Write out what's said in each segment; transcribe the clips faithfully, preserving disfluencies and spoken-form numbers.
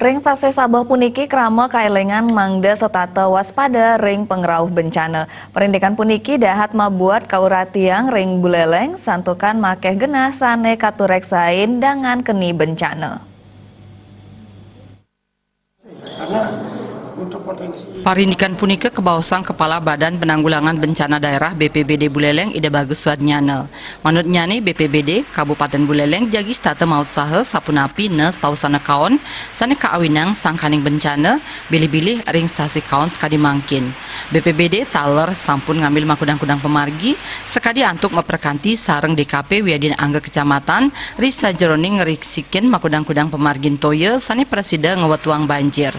Ring sasih Sabeh puniki krama kaélingan mangda setata waspada ring pangrauh bencana. Parindikan puniki dahat mabuat kauratian ring Buléléng santukan makéh genah sané katuréksain dangan keni bencana. Parindikan punika kabaosang Kepala Badan Penanggulangan Bencana Daerah B P B D Buléléng Ida Bagus Suadnyana. Manutnyané, B P B D Kabupatén Buléléng jagi setata mautsaha sapunapi né pausana kaon sané kaawinang sangkaning bencana, bilih-bilih ring sasih kaon sakadi mangkin. B P B D taler sampun ngambil makudang-kudang pamargi sakadi antuk maprakanti sareng D K P wiadin angga kecamatan ri sajeroning ngresikin makudang-kudang pamargin toya sané prasida ngwetuang banjir.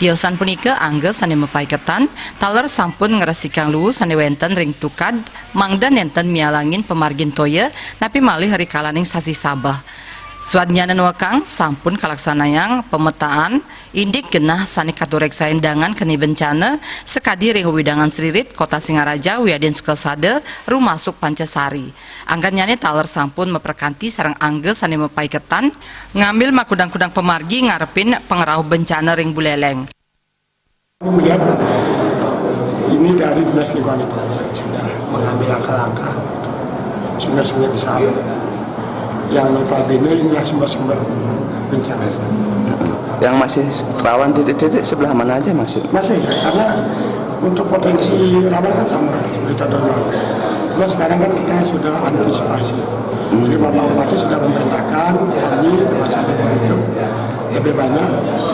Tiosan punika angga sané mapaiketan taler sampun ngresikang luu sané wénten ring tukad mangda nénten mialangin pamargin toya napi malih rikalaning sasih Sabeh. Suadnyana nuekang sampun kalaksanayang pametaan indik genah sané katuréksain dangan keni bencana sakadi ring wewidangan Sririt, Kota Singaraja, wiadin Sukasada, rumasuk Pancasari. Angganyané taler sampun maprakanti sareng angga sané mapaiketan ngambil makudang-kudang pamargi ngarepin pangrauh bencana ring Buléléng. Kami melihat ini dari Dinas Lingkungan Hidup sudah mengambil langkah-langkah untuk sungai-sungai besar yang notabene inilah sumber-sumber bencana. Yang masih rawan titik-titik sebelah mana aja, Mas? Masih ya, karena untuk potensi rawan kan sama seperti tahun lalu. Cuma sekarang kan kita sudah antisipasi. Jadi Bapak Bupati sudah memerintahkan kami termasuk Lingkungan Hidup lebih banyak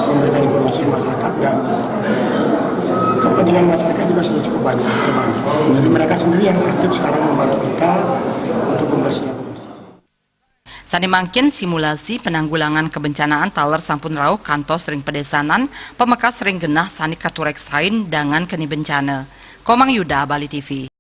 memberikan informasi ke masyarakat dan kepentingan masyarakat juga sudah cukup banyak terbantu. Jadi mereka sendiri yang aktif sekarang membantu kita untuk pembersihan. Sané mangkin simulasi penanggulangan kebencanaan taler sampun rauh kantos ring padesanan, pamekas ring genah sané katuréksain dangan keni bencana. Komang Yuda, Bali T V.